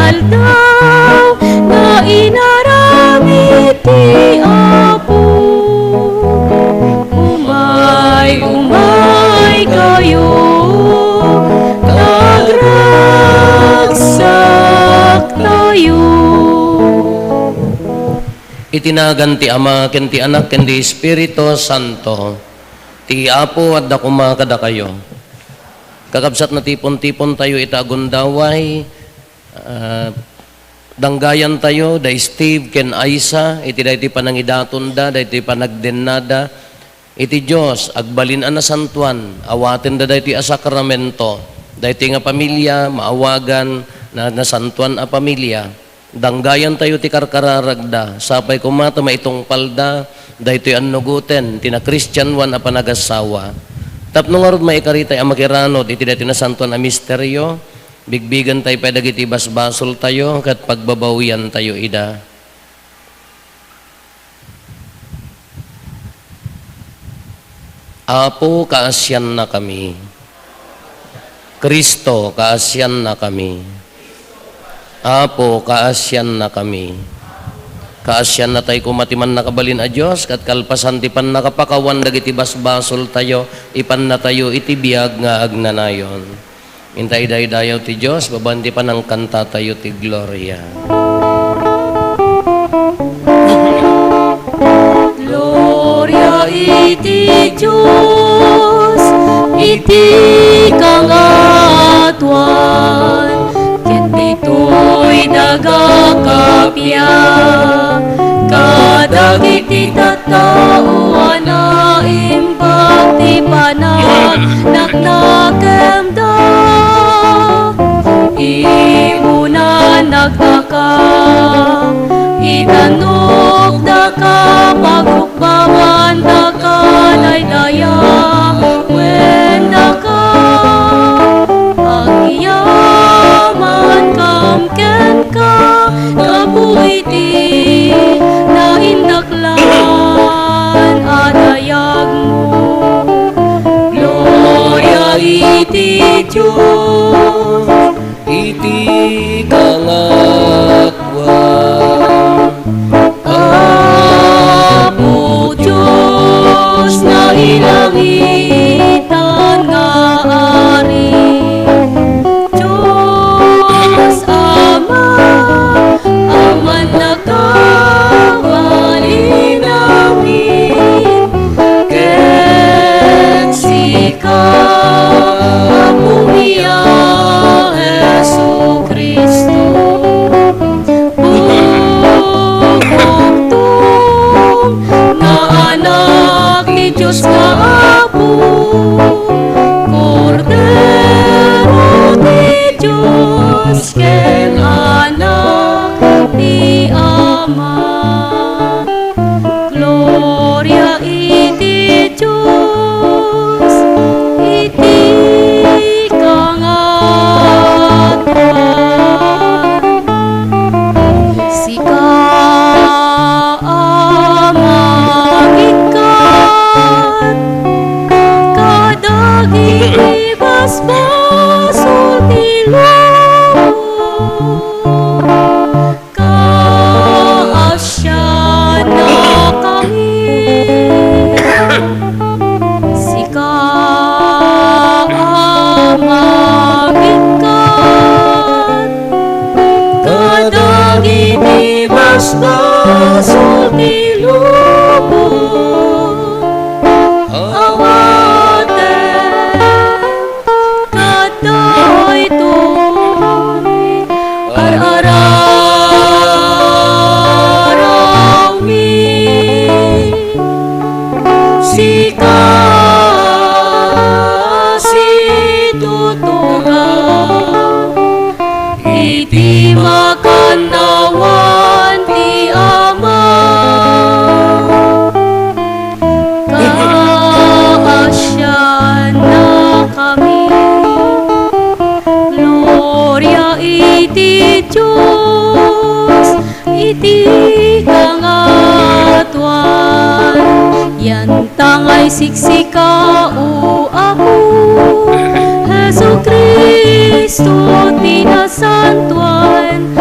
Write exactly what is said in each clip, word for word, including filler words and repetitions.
Aldaw nga inaramid ti Apo, umay-umaykayo, ta agragsak tayo. Iti nagan ti Ama, ken ti Anak, ken ti Espiritu Santo. Ti Apo adda koma kadakayo. Kakabsat, natipon-tipon tayo ita a gundaway. Ah, danggayan tayo da Steve ken Aisa iti daytoy panangidatonda, daytoy panagdennada iti Dios. Agbalin a nasantoan, awatenda daytoy a sakramento. Daytoy nga pamilia, maawagan na nasantoan a pamilia. Danggayan tayo ti karkararagda. Sapay koma ta maitungpalda daytoy annugoten ti nakristianoan a panagassawa. Tapno ngarud maikaritay a makiranod iti daytoy nasantoan a misterio, bigbigen tayo pay dagiti basbasol tayo ket pagbabawian tayo ida. Apo, kaasiannakami. Cristo, kaasiannakami. Apo, kaasiannakami. Kaasianna tayo koma ti Mannakabalin a Dios, ket kalpasan ti pannakapakawan dagiti basbasol tayo, ipanna tayo iti biag nga agnanayon. Inta idaydayaw ti Dios, babaen ti panangkanta tayo ti Gloria. Gloria iti Dios, iti kangatoan, ket ditoy daga kappia, kadagiti tattao a naimbag ti panagnakem da. Imunan nagdaka, itannokdaka, pagukbawandaka, daydayawendaka. Agyamankam kenka, gapu iti naindaklan a dayagmo. Gloria iti Dios, iti kangatoan. Apo Dios, nailangitan nga Ari, Dios Ama, a mannakabalin amin, ken sika, Apomi a Jesu-Cristo, bugtong nga Anak ti Dios nga Apo, Kordero ti Dios ken Anak ti Ama. Gloria iti Dios iti kangatoan. Sika a mangikkat kadagiti basbasol ti lubong, kaasiannakami. Sika a mangikkat kadagiti basbasol ti lubong, awaten kadaytoy ar-ararawmi. Sika situtugaw iti makannawan ti Ama. Kaasiannakami. Gloria iti Dios iti kangatoan. Yantangay siksika, O Apo, Jesu-Cristo ti nasantoan,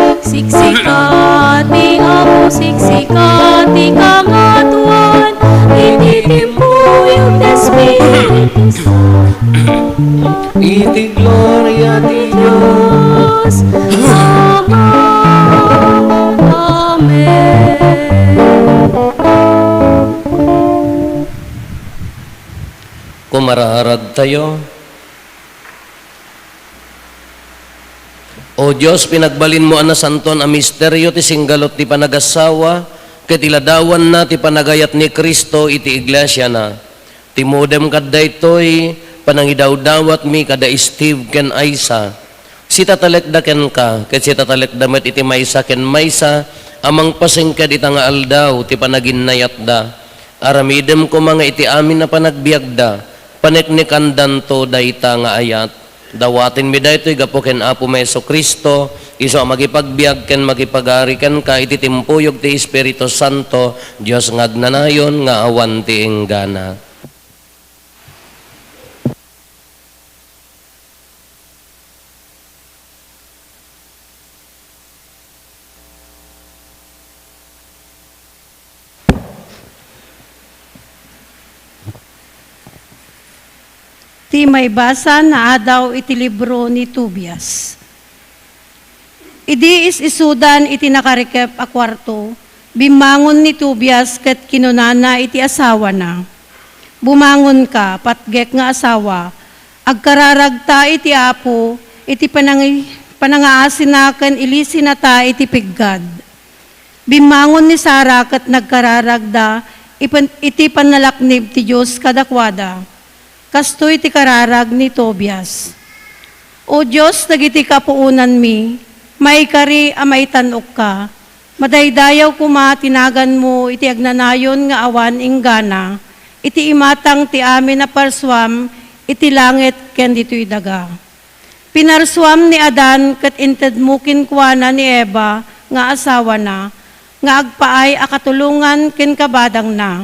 Iti gloria ti Dios Ama. Amen. Kumararag tayo. O Dios, pinagbalinmo a nasantoan a misterio ti singgalut ti panagasawa, ket iladawanna ti panagayat ni Cristo iti iglesiana. Timudem kad daytoy, panangidawdawatmi kada Steve ken Aisa. Sitatalekda kenka, ket sitatalekda met iti maysa ken maysa a mangpasingked ita nga aldaw ti panaginnayatda. Aramidem koma nga iti amin a panagbiagda, paneknekandanto dayta nga ayat. Dawatenmi daytoy gapu ken Apomi Jesu-Cristo, isu a makipagbiag ken makipagari kenka iti timpuyog ti Espiritu Santo, Dios nga agnanayon nga awan ti inggana. Ti maibasa nga adaw iti libro ni Tobias. Idi is-isudan iti nakarikep a kuarto, bimmangon ni Tobias ket kinunana iti asawana, "Bumangonka, patgek nga asawa. Agkararagta iti Apo iti panangi-, panangaasina ken ilisinata iti piggad." Bimmangon ni Sara ket nagkararagda ipan-, iti pannalaknib ti Dios kadakuada. Kastoy ti kararag ni Tobias. O Dios dagiti kapuonanmi, maikari a maitan-okka. Madaydayaw koma ti naganmo iti agnanayon nga awan inggana, iti imatang ti amin a parsuam iti langit ken ditoy daga. Pinarsuam ni Adan ket intedmo kenkuana ni Eva nga asawana nga agpaay a katulongan ken kabadangna.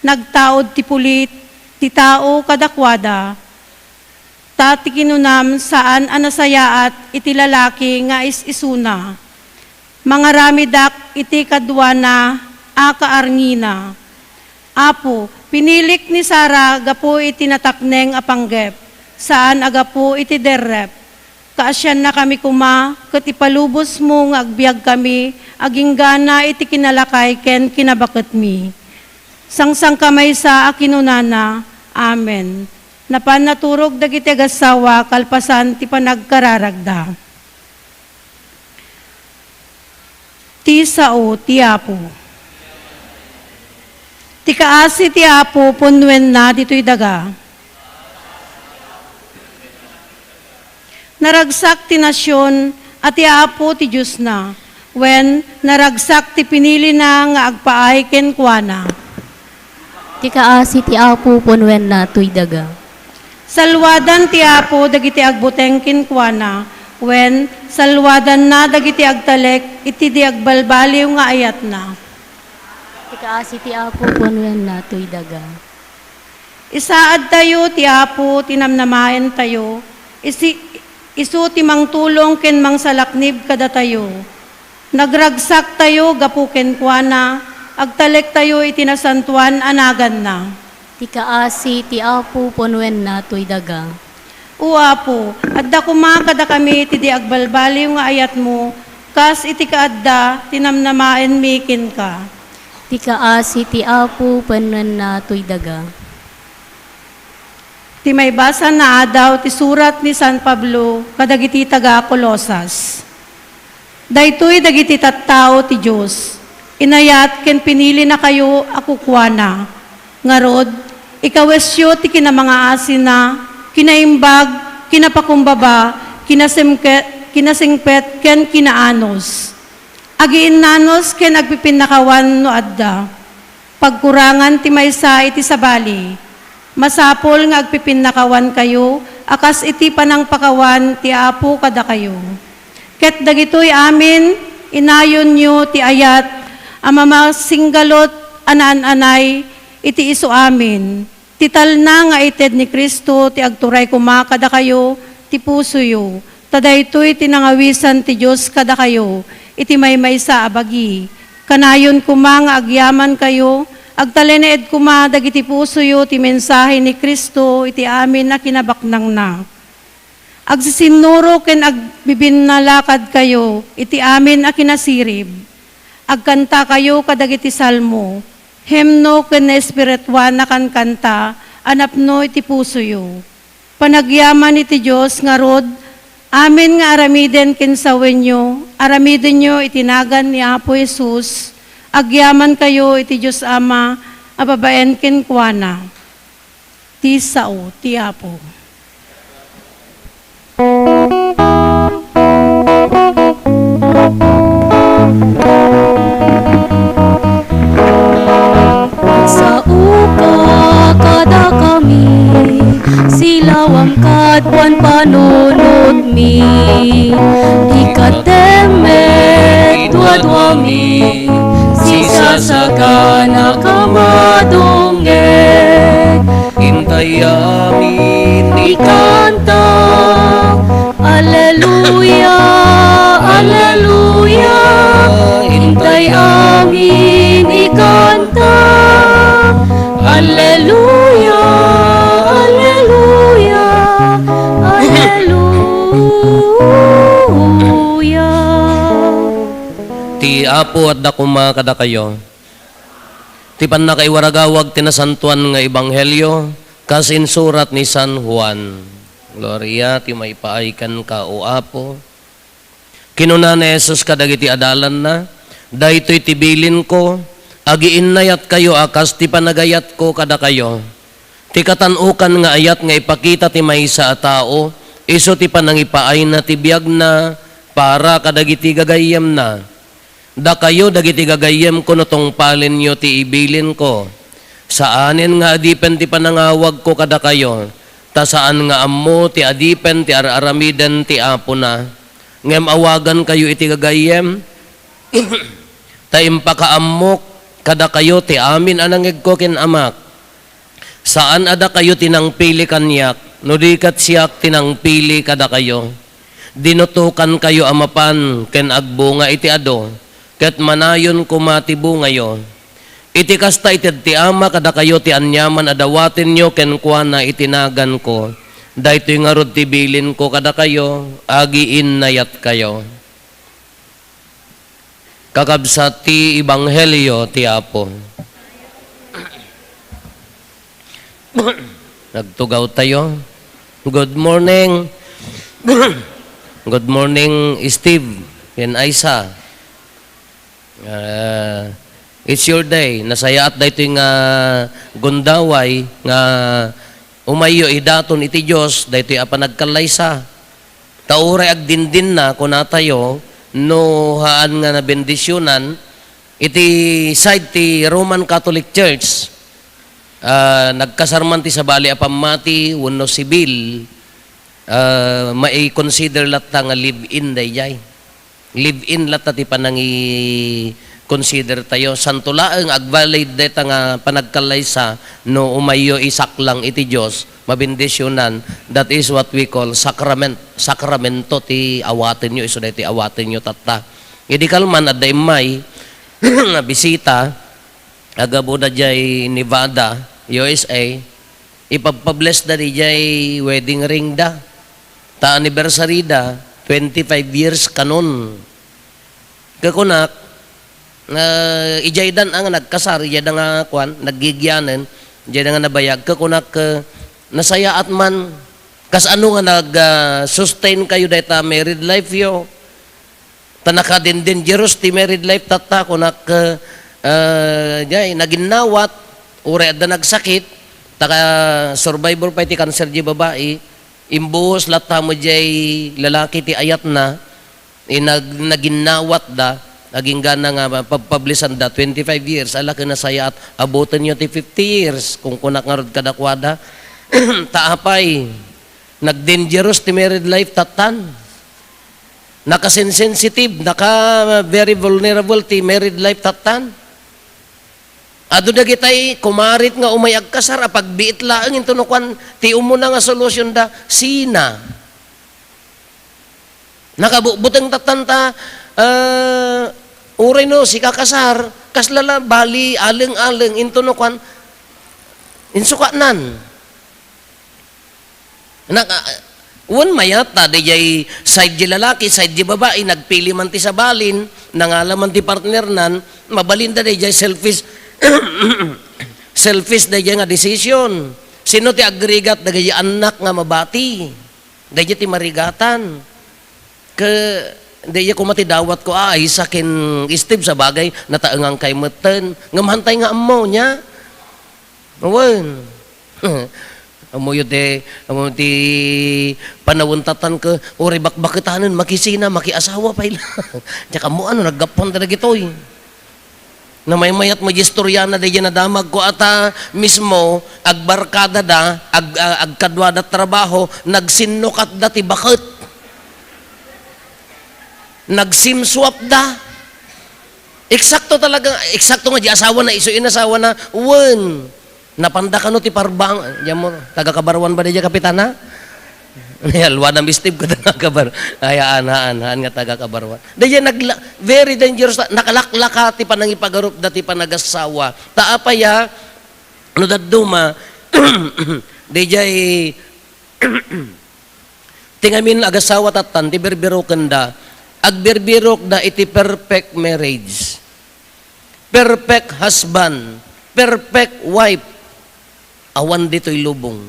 Nagtaud ti pulit ti tao kadakuada, ta ti kinunam saan a nasayaat iti lalaki nga is-isuna. Mangaramidak iti kaduana a kaarngina. Apo, pinilik ni Sara gapu iti natakneng a panggep, saan a gapu iti derrep. Kaasiannakami koma ket ipalubosmo nga agbiagkami aginggana iti kinalakay ken kinabaketmi. Sangsangkamaysa a kinunana, "Amen." Napan naturog dagiti agassawa kalpasan ti panagkararagda. Ti sao ti Apo. Ti kaasi ti Apo punnoenna ditoy daga. Naragsak ti nasion a ti Apo ti Diosna, wen naragsak ti pinilina nga agpaay kenkuana. Ti kaasi ti Apo punnoenna toy daga. Salluadan ti Apo dagiti agbuteng kenkuana, wen salluadanna dagiti agtalek iti di agbalbaliw nga ayatna. Ti kaasi ti Apo punnoenna toy daga. Isaadtayo ti Apo ti namnamaentayo, isi-, isu ti mangtulong ken mangsalaknib kadatayo. Nagragsaktayo gapu kenkuana, agtalektayo iti nasantoan a naganna. Ti kaasi ti Apo punnoenna toy daga. O Apo, adda koma kadakami ti di agbalbaliw nga ayatmo, kas iti kaadda ti namnamaenmi kenka. Ti kaasi ti Apo punnoenna toy daga. Ti maibasa nga adaw ti surat ni San Pablo kadagiti taga-Colosas. Daytoy dagiti tattao ti Dios, inayat ken pinilinakayo a kukuana. Ngarud, ikawesyo ti kinamangaasina, kinaimbag, kinapakumbaba, kinasingke-, kinasingpet, ken kinaanus. Agiinnanus ken agpipinnakawan no adda pagkurangan ti maysa iti sabali. Masapul nga agpipinnakawankayo a kas iti panangpakawan ti Apo kadakayo. Ket dagitoy amin, inayonyo ti ayat a mamasinggalut a naan-anay iti isu amin. Ti talna nga ited ni Cristo ti agturay koma kadakayo ti pusoyo, ta daytoy ti nangawisan ti Dios kadakayo iti maymaysa a bagi. Kanayon koma nga agyamankayo Agtalinaed koma dagiti pusoyo ti mensahe ni Cristo iti amin a kinabaknangna. Agsisinnuro ken agbibinnalakadkayo iti amin a kinasirib. Agkantakayo kadagiti salmo, himno ken naespirituan a kankanta a napno iti pusoyo. Panagyaman iti Dios ngarud, amin nga aramiden ken sawenyo, aramidenyo iti nagan ni Apo Jesus, agyamankayo iti Dios Ama a babaen kenkuana. Ti sao ti Apo. Agsaoka kadakami, silawam kad panpanunotmi. Dika temmed, duaduami, sisasagana ka madungngeg. Intay amin ikanta. Alleluia, alleluia. Intay amin ikanta. Alleluia, alleluia, alleluia. Ti Apo adda koma kadakayo. Ti pannakaiwaragawag ti nasantoan nga ebanghelio, kas insurat ni San Juan. Gloria ti maipaay kenka, O Apo. Kinuna ni Jesus kadagiti adalanna, "Daytoy ti bilinko, agiinnayatkayo a kas ti panagayatko kadakayo." Ti katan-okan nga ayat nga ipakita ti maysa a tao, isu ti panangipaayna ti biagna para kadagiti gagayyemna. Dakayo dagiti gagayyemko no tungpalenyo ti ibilinko. Saanen nga adipen ti panangawagko kadakayo, ta saan nga ammo ti adipen ti ar-aramiden ti apona. Ngem awagankayo iti gagayyem, ta impakaammok kadakayo ti amin a nangngegko ken Amak. Saan a dakayo ti nangpili kaniak, no di ket siak ti nangpili kadakayo. Dinutokankayo a mapan ken agbunga iti adu, ket manayon koma ti bungayo. Iti kasta, ited ti Ama kadakayo ti aniaman a dawatenyo kenkuana iti naganko. Daytoy ngarud ti bilinko kadakayo, agiinnayatkayo. Kakabsat ti ebanghelio ti Apo. Nagtugawtayo. Good morning. Good morning, Steve ken Aisa. Ah, it's your day. Nasayaat daytoy nga gundaway nga umayyo idaton iti Dios, daytoy a panagkallaysa. Ta uray agdindinna, kunatayo, no haan nga nabendisionan, iti side ti Roman Catholic Church, ah, nagkasar man ti sabali a pammati wenno sibil, ah, mai-consider latta nga live-in daydiay. Live-in latta ti panangi-consider tayo. Santo laeng agvalid dayta nga panagkallaysa no umayyo isaklang iti Dios, mabendisionan. That is what we call sacrament. Sakramento ti awatenyo, isu daytoy awatenyo tatta. Idi kalman, adda immay nga bisita, aggabuda jay Nevada, U S A, ipagpablessda diay wedding ring da. Ta anniversary da, twenty-five years kanon. Kakunak, ah, ijay dan a nga nagkasar, ijay da nga kuan, naggigianen, ijay da nga nabayag. Kakunak, ah, nasayaat man, kas ano nga nag, ah, sustain kayo dayta married life yo? Ta nakadin-, dangerous ti married life tatta, kunak, ah, jay, naginnawat, uray adda nagsakit, ta ka-, survivor pay ti cancer di babai, imbuhos latta mo jay lalaki ti ayatna, inag-, naginnawat da, agingga na nga pagpablisan da, twenty-five years, ala ken nasayaat, abutenyo ti fifty years, kung kunak ngarud kadakuada, ta apay, nagdangerous ti married life tattan. Nakasensitive, naka very vulnerable ti married life tattan. Adu dagitay kumarit nga umay agkasar a pagbiit laeng intono kuan ti umuna nga solution da, sina? Nakabutbuteng tattan ta, ah, uray no sika kasar, Kasla la bali, aleng-aleng, into no kuan, insukanan. Nag-, ah, wen mayat ta, dayjay side di lalaki, side di babai, nagpili man ti sabalin, nangala man ti partnernan, mabalinda dayjay selfish, selfish dayjay nga decision. Sino ti agrigat dagiti annak nga mabati? Dayjay ti marigatan. Ke, dayjay koma ti dawatko, a, Aisa ken Steve, sabagay, nataengankay metten. Ngem hantay nga ammo, nia? Wen. Ammoyo ti, ammo ti panawen tatan ke, uray bakbaketanen, makisina, makiasawa pay la. Diak ammo, ano, naggapuan ta dagitoy. Namaymayat met istoriana dayjay nadamag ko ata mismo, agbarkada da, ag-, a-, agkadua da trabaho, nagsinnukatda ti baket. Nagsimsuapda. Eksakto talaga, eksakto nga di asawa na, isu inasawa na, wen. Napanda kano ti parbang, diyan mo, taga Kabaruan ba dayjay, Kapitana? Ay, alwa na Miss Steve ko taga Kabar-, ay, aan, aan, aan nga taga Kabaruan. Dayjay nagla-, very dangerous, na-, nakalaklaka ti panangipagarup da ti panagassawa. Ta apay a, no dadduma, dayjay, ti ngamin agassawa tattan, ti birbirokenda, agbirbirokda iti perfect marriage. Perfect husband, perfect wife, awan ditoy lubong.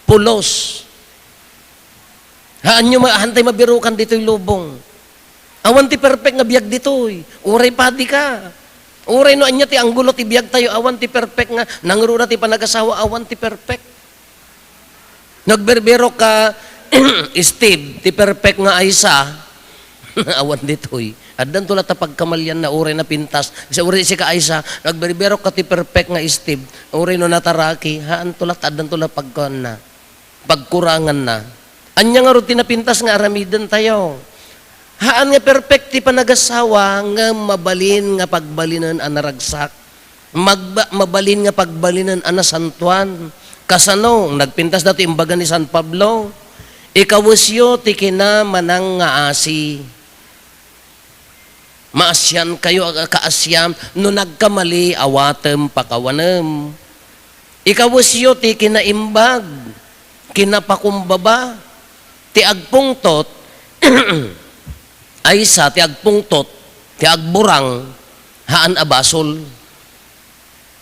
Pulos. Haanyo ma-, haantay mabirukan ditoy lubong. Awan ti perfect nga biag ditoy. Uray padi ka. Uray no ania ti anggulo ti biagtayo, awan ti perfect nga nangruna ti panagasawa, awan ti perfect. Nagbirbirok ka, Steve, ti perfect nga Aisa, awan ditoy. Addanto latta pagkamalianna, uray napintas. Sa uray sika Aisa, nagbirbirok ka ti perfect nga Steve, uray no nataraki, haanto latta, addanto latta pagkuanna, pagkuranganna. Ania ngarud ti napintas nga aramidentayo? Haan nga perfect ti panagasawa, ngem mabalin nga pagbalinen a naragsak. Magba-, mabalin nga pagbalinen a nasantoan. Kasano? Nagpintas datoy imbaga ni San Pablo, "Ikawesyo ti kinamanangngaasi." Maasiankayo a kaasiam, no nagkamali, awatem, pakawanem. Ikawesyo ti kinaimbag, kinapakumbaba, ti agpungtot, Aisa, ti agpungtot, ti agburang, haan a basol.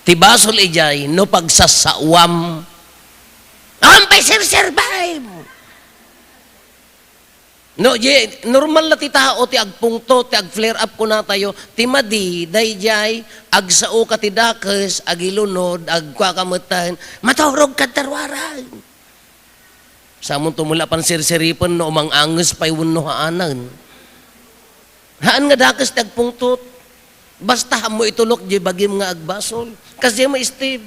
Ti basol idiay no pagsasaoam. Awan pay serserbam! No, di, normal la ti tao ti agpungtot, ti ag-flare up kunatayo, ti madi, daydiay, agsaoka ti dakes, agilunod, agkuaka metten, "Maturogka ita ruaran." Samonto met la pansirsiripen no umang-anges pay wenno haanen. Haan nga dakes ti agpungtot. Basta ammo itulok diay bagim nga agbasol. Kasdiay met, Steve.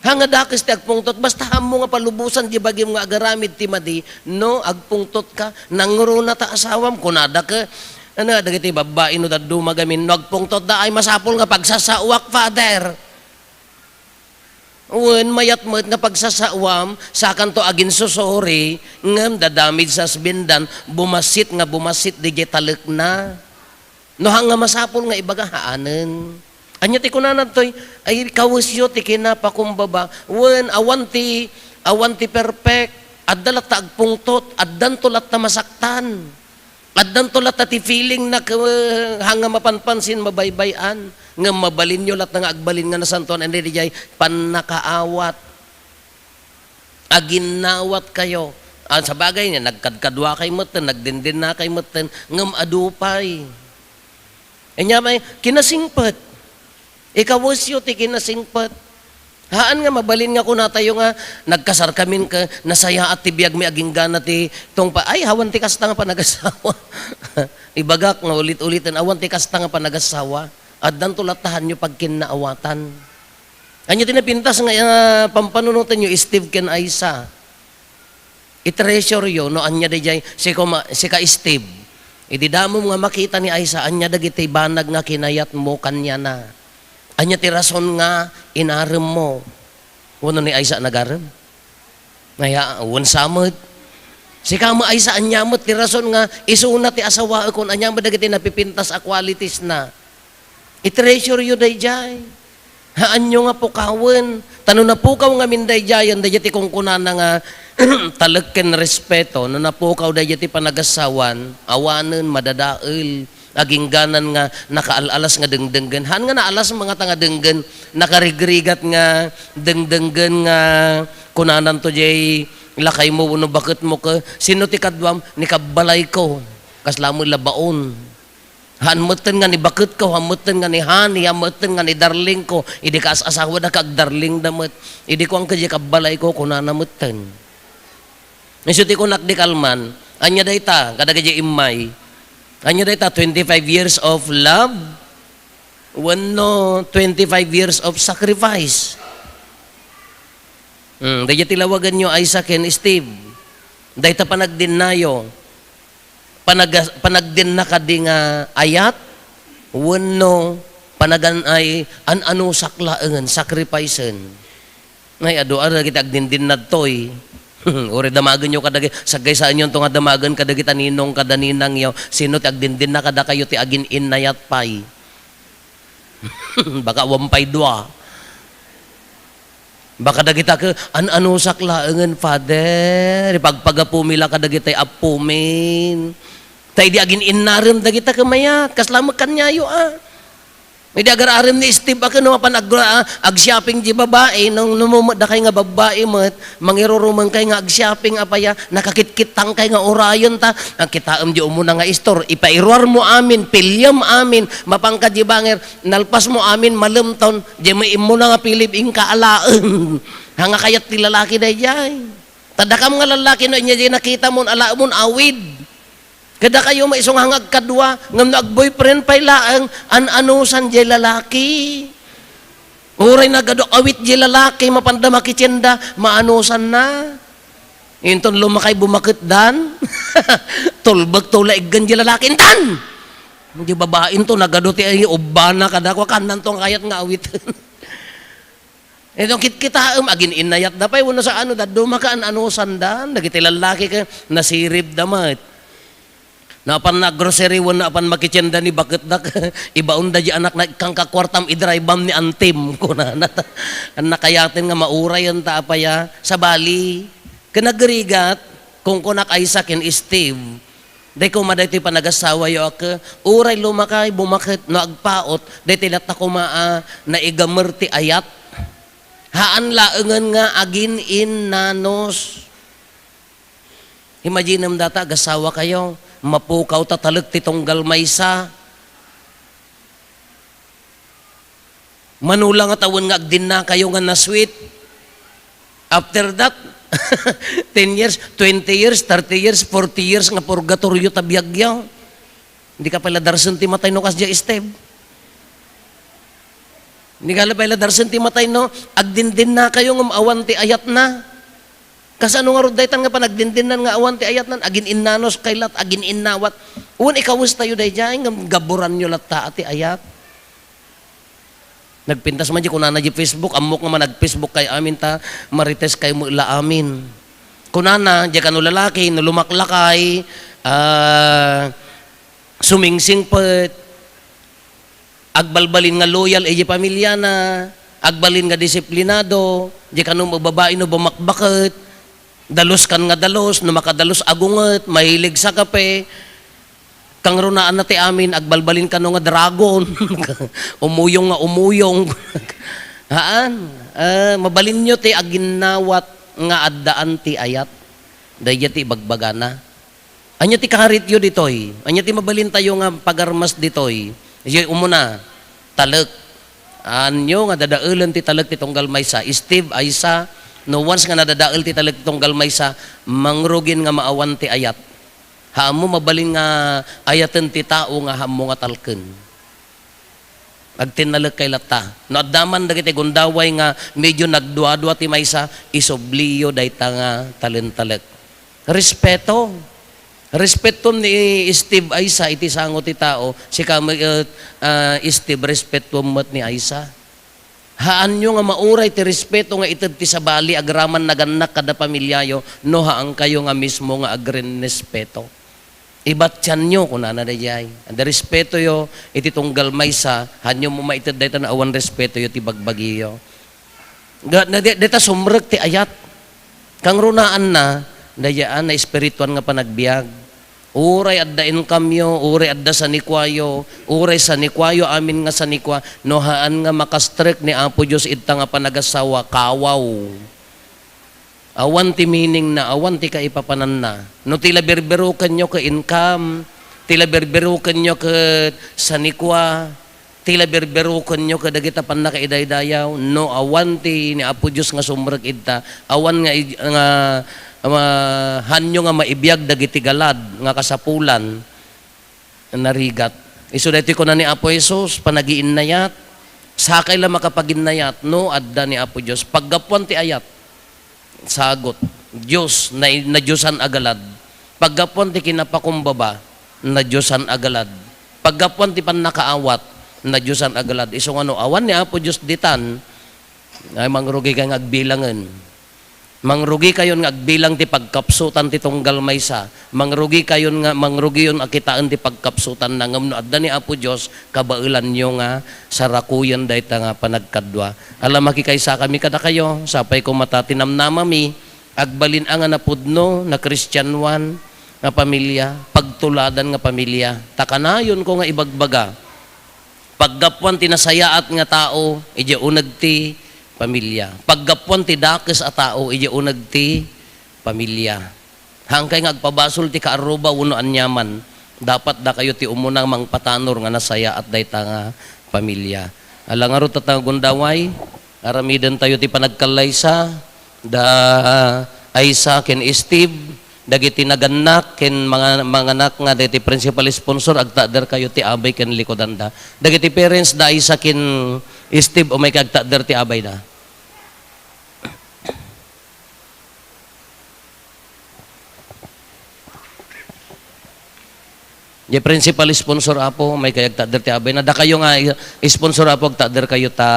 Haan nga dakes ti agpungtot. Basta ammo nga palubosan diay bagim nga agaramid ti madi, no, agpungtotka, "Nangruna ta asawam," kunada ket, ano, dagiti babbai no dadduma gamin, "No agpungtotda ay masapul nga pagsasaoak, Father." Wen, mayat met nga pagsasaoam, sakanto aginsusuri, ngem da-damage sa husbandan, bumassit nga bumassit diay talekna. No, haan nga masapul nga ibaga, haanen. Ania ti kunana ditoy? Ay, kawesyo ti kinapakumbaba. Wen, awan ti, awan ti perfect. Adda latta agpungtot, addanto latta masaktan. Addanto latta ti feeling na ke-, haan nga mapanpansin, mabaybay-an. Ngem mabalinyo latta nga agbalin nga nasantoan, ania diay pannakaawat. Aginnawatkayo. Ah, sabagay, nagkadkaduakay metten, nagdendennakay metten, ngem adu pay. Ania pay, kinasingpet. Ikawesyo ti kinasingpet. Haan nga mabalin nga kunatayo nga, "Nagkasarkamin ket nasayaat ti biagmi agingga ti tungpa." Ay, awan ti kasta nga panagasawa. Ibagak nga ulit-uliten, awan ti kasta nga panagasawa. Addanto latta haanyo pagkinnaawatan. Ania ti napintas nga, ah, pampanunotenyo, Steve ken Aisa? I-treasureyo no ania daydiay, sika ma-, sika Steve. Idi damom nga makita ni Aisa, ania dagiti banag nga kinayatmo kaniana? Ania ti rason nga inaremmo? Wenno ni Aisa nagarem? Ania, wen sa met. Sika met, Aisa, ania met ti rason nga isuna ti asawaek, ania met dagiti napipintas a qualities na? I-treasure yo daydiay. Haanyo nga pukawen. Ta no napukaw ngamin daydiayen, daydiay ti kunkunana nga talek ken respeto. No napukaw daydiay ti panagassawan, awanen, madadael, agingganan nga nakaal-alas nga dengdenggen. Haan nga naalas nga ta nga denggen, nakarigrigat nga dengdenggen nga kunananto jay lakaymo wenno baketmo ke, "Sino ti kaduam?" "Ni kabbalayko." Kasla met la baon. Haan metten nga ni baketko, haan metten nga ni honey, haan metten nga ni darlingko. Idi kaas-asawada ka, agdarlingda met. Idi kuan ka, "Di kabbalayko," kunana metten. Isu ti kunak di kalman, ania dayta, kadagiti immay? Ania dayta, twenty-five years of love? Wenno twenty-five years of sacrifice? Hmm, dayta ti lawaganyo, Isaac ken Steve. Dayta panagdinnayo. Panaga-, panagdinna kadi nga ayat, wenno panagan-, ay, an-anusak laengen, sacrifice-en. Ay, adu, adu, dagiti agdindinna ditoy. Uray damagenyo kadagi-, saggaysaenyo to nga damagen kadagita ninong kada ninangyo. Sino ti agdindinna kadakayo ti agin-innayat pay? Baka awan pay dua. Baka dagita ke, an-anusak laengen, Father, ipagpagapumi la kadagitay appumin. Ta idi agin-innarem dagita ke mayat, kasla met kaniayo a. Idi agar-arem ni Steve a ken no mapan ag-, a, ag-shopping di babai, nung, nung mumedda kay nga babai met, mangirurumen kay nga ag-shopping, apaya, nakakitkittang kay nga urayen ta, ang kitaem di umuna nga istor, ipairuar mo amin, piliam amin, mapan ka di banger, nalpas mo amin, malemton, di mo immuna nga pilib, inka alaen. Hanga kayat ti lalaki daydiay. Ta dakam nga lalaki no inya di nakita mon, alaemon, awid. Kadakayo, maisong hangag kadua, ngem no agboyfriend pay laeng, an-anusan jay lalaki. Uray nagadu awit jay lalaki, mapanda makitienda, maanusanna. Inton lumakay bumaketdan, tulbek to la iggan jay lalaki, intan! Jay babainto, nagadu ti ubbana kadakua, kannanto nga kayat nga awiten. Ito, kitkitaem, agin-innayatda pay, wenno saano, dadduma ka, an-anusandan, dagiti lallaki ka, nasiribda met. Napan nag-grocery, wenno apan makitienda ni baketda, ibaonda di anakna, "Ikkan ka kuartam, i-drive-am ni antim," kunana. An nakayaten nga mauray, anta apaya, sabali, ken agrigat, kunkunak Isaac ken Steve, Dayta koma daytoy panagasawayo a ke, uray lumakay, bumaket, no agpaut, daytoy latta koma a naigamer ti ayat. Haan laengen nga agin-innanos. Imaginem data, agasawa kayo, mapukaw ta talek ti tunggal maysa. Mano la nga tawen nga agdinna kayo nga na-sweet. After that, ten years, twenty years, thirty years, forty years nga purgatorio ta biagyo. Di ka pay la darsen ti matay no kasdiay, Steve. Di ka pay la darsen ti matay no agdindinna kayo ngem awan ti ayatna. Kasano ngarud daytan nga panagdindinnan nga awan ti ayatnan? Agin-innanos kay lat, agin-innawat. Wen ikawes tayo daydiay ngem gaburanyo latta a ti ayat. Nagpintas man di kunana di Facebook, ammok nga manag-Facebook kay amin ta marites kay mo ila amin. Kunana, di kano lalaki, no lumaklakay, ah, sumingsingpet, agbalbalin nga loyal iti pamilyana, agbalin nga disiplinado, di kano babae no bumakbaket, dalus kan nga dalus, no makadalus agunget, mahilig sa kape, Kangrunaan na ti amin, agbalbalin kano nga dragon. Umuyong nga umuyong. Haan, eh, mabalinyo ti aginnawat nga addaan ti ayat. Daydiay ti ibagbagana. Ania ti karityo ditoy? Ania ti mabalintayo nga pagarmas ditoy? Idiay umuna, talek. Anyo nga dadaelen ti talek ti tunggal maysa? Steve, Aisa, no once nga nadadael ti talek ti tunggal maysa, mangrugin nga maawan ti ayat. Haammo mabalin nga ayaten ti tao nga haammo nga talken. Agtinnalek kay latta. No adda man dagiti gundaway nga medyo nagduadua ti maysa, isubliyo dayta nga talentalek. Respeto. Respetuem ni Steve Aisa iti sango ti tao, sika met, ah, Steve, respetuem met ni Aisa. Haanyo nga mauray ti respeto nga ited ti sabali agraman nagannak kada pamiliayo no haankayo nga mismo nga agrenrespeto. Ibatianyo, kunana daydiay. Adda respetoyo iti tunggal maysa, hanyo mo maited dayta no awan respetoyo ti bagbagiyo. Ga-, na di-, dayta sumrek ti ayat. Kangrunaanna, daydiay a naespirituan nga panagbiag. Uray adda incomeyo, uray adda sanikuayo, uray sanikuayo amin nga sanikua, no haan nga makastrek ni Apo Dios idta nga panagasawa, kawaw. Awan ti meaning na, awan ti kaipapananna. No ti la berberokenyo ket income, ti la berberokenyo ket sanikua, ti la berberokenyo ket dagita pannakaidaydayaw, no awan ti ni Apo Dios nga sumrek idta, awan nga ig-, nga, nga hanyo nga maibiag dagiti galad nga kasapulan, narigat. Isu daytoy kuna ni Apo Jesus, panagiinnayat. Sakay la makapaginnayat no adda ni Apo Dios. Paggapuan ti ayat, sagut, Dios, na-, nadiosan a galad. Paggapuan ti kinapakumbaba, nadiosan a galad. Paggapuan ti pannakaawat, nadiosan a galad. Isu nga no awan ni Apo Dios ditan, ay mangrugikay nga agbilangen. Mangrugikayon nga agbilang ti pagkapsutan ti tunggal maysa. Mangrugikayon nga, mangrugiyon a kitaen ti pagkapsutanna. Ngem no adda ni Apo Dios, kabaelanyo nga sarakuyen dayta nga panagkadua. Ala, makikaysakami kadakayo, sapay koma ta tinamnamami, agbalin a nga napudno, nakristianoan nga pamilia, pagtuladan nga pamilia. Ta kanayonko nga ibagbaga, paggapuan ti nasayaat nga tao, idiay uneg ti pamilia. Paggapuan ti dakes a tao, idiay uneg ti pamilia. Haankay nga agpabasol ti kaarruba wenno aniaman. Dapat dakayo ti umuna mangpatanor nga nasayaat dayta nga pamilia. Ala ngarud, tattao nga gundaway, aramidentayo ti panagkallaysa, da Aisa ken Steve, dagiti nagannak ken manga-, manganak nga dagiti principal sponsor, agtakderkayo ti abay ken likudanda. Dagiti parents da Aisa ken Steve, umaykayo agtakder ti abayda. Diay principal sponsor, Apo, umaykayo agtakder ti abayna. Dakayo nga i-, sponsor, Apo, agtakderkayo ta,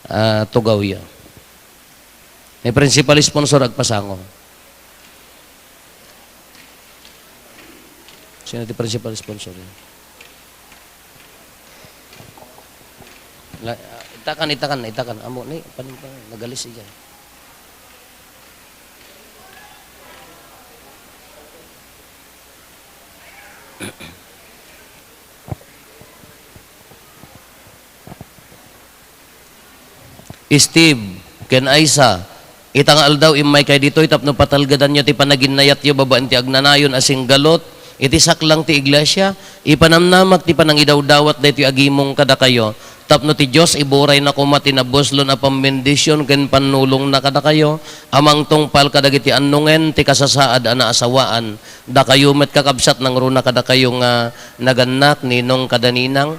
ah, tugawyo. Ni principal sponsor, agpasango. Sino ti principal sponsor? La-, ah, itakan, itakan, itakan. Amo ni, pan-, pan-, nagalis idiay. Steve ken Aisa, ita nga aldaw, immaykay ditoy tapno patalgedanyo ti panaginnayatyo babaen ti agnanayon a singgalut iti saklang ti iglesia. Ipanamnamak ti panangidawdawat daytoy agimong kadakayo. Tapno ti Dios iburayna koma ti nabuslon a pambendision ken pannulongna kadakayo a mangtungpal kadagiti annongen ti kasasaad a naasawaan. Dakayo met, kakabsat, nangruna kadakayo nga nagannak, ninong kada ninang.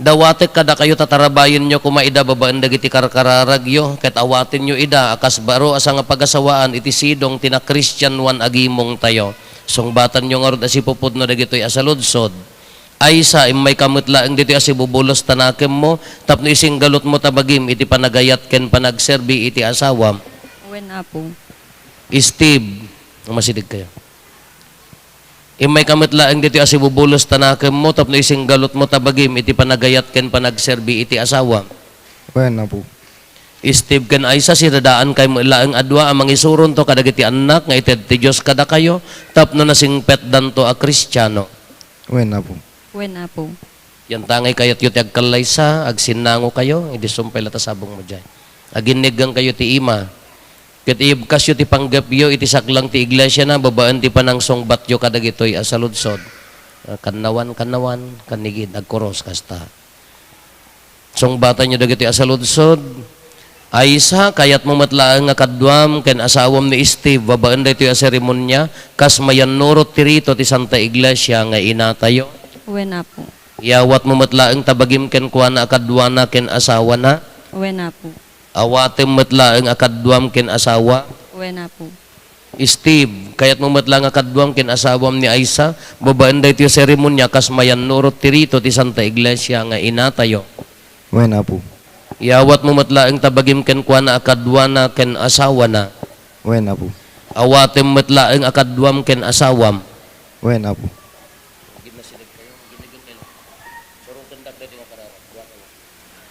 Dawatek kadakayo ta tarabayenyo koma ida babaen dagiti karkararagyo, ket awatenyo ida a kas baro a sangapagasawaan iti sidong ti nakristianoan a gimongtayo. Sungbatanyo ngarud a sipupudno dagitoy a saludsod. Aisa, immayka met laeng ditoy a sibubulos ta nakemmo tapno isinggalutmo ta bagim iti panagayat ken panagserbi iti asawam. Wen, Apo. Steve, umasidegkayo. Immayka met laeng ditoy a sibubulos ta nakemmo tapno isinggalutmo ta bagim iti panagayat ken panagserbi iti asawam. Wen, Apo. Steve ken Aisa, siradaankay met laeng a dua a mangisuronto kadagiti annak nga ited ti Dios kadakayo tapno nasingpetdanto a Kristiano. Wen, Apo. Wen, Apo. Yantangay kayatyo ti agkallaysa, agsinnangokayo, idi sumpay la ta sabongmo diay. Aginniggankayo ti ima. Ket iyebkasyo ti panggepyo iti saklang ti iglesiana babaen ti panangsungbatyo kadagitoy a saludsod. Ah, kannawan, kannawan, kannigid, agkoros kasta. Sungbatanyo dagitoy a saludsod. Aisa, kayatmo met laeng nga kaduam ken asawam ni Steve babaen daytoy a seremonia kas mayannurot ti rito ti Santa Iglesia nga inatayo? Wen, Apo. Iyawatmo met laeng ta bagim kenkuana a kaduana ken asawana? Wen, Apo. Awatem met laeng a kaduam ken asawa? Wen, Apo. Steve, kayatmo met laeng a kaduam ken asawam ni Aisa babaen daytoy a seremonia kas mayannurot ti rito ti Santa Iglesia nga inatayo? Wen, Apo. Iyawatmo met laeng ta bagim kenkuana a kaduana ken asawana? Wen, Apo. Awatem met laeng a kaduam ken asawam? Wen, Apo. Gid nasideg kayo, gid-, gid kayo. Surungkendak daytoy nga kararag. Kuwakayo.